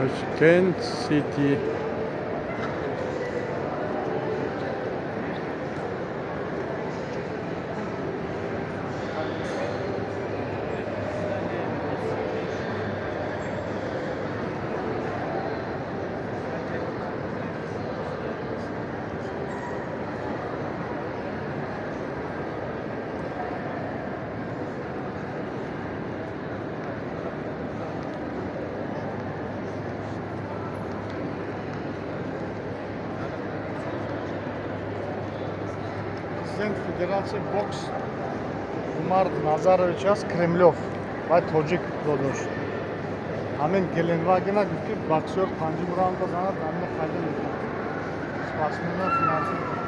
Tashkent City. Президент Федерации бокс Умар Назарович аст Кремлёв вай тоҷик додошт. Ҳамин Геленвагена гуфт, ки боксёр панҷум раунда занад, ҳамина файда мекунад. Спортсмена финансировать.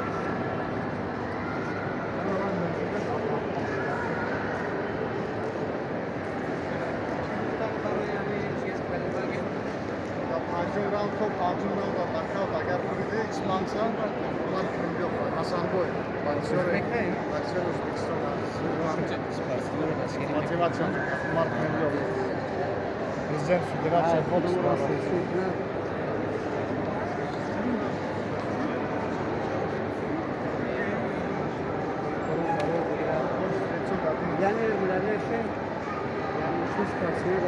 Панҷум раунд то панҷум раунда нокаут агар буриди испанца, Умар Кремлёв, Хасанбой, боксёри Ӯзбекистон аст. Мотивация Умар Кремлёв, президент Федерация бокс. Yani мураббияше, яъне шу спортсмен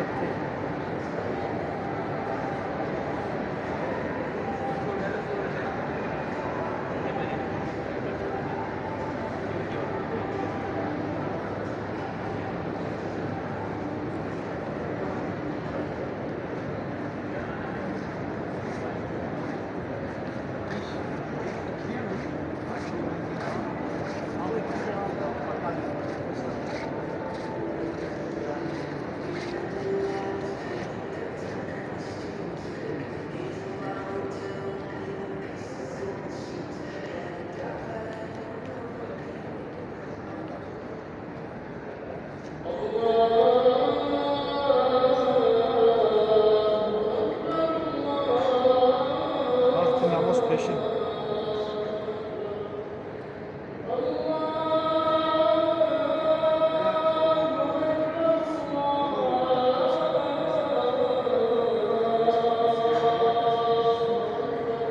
Вақти намоз пешин.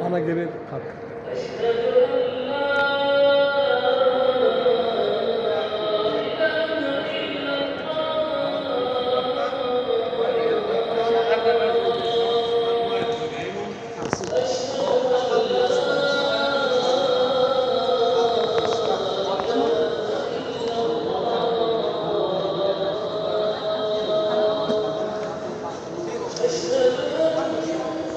Ana gibi kalk.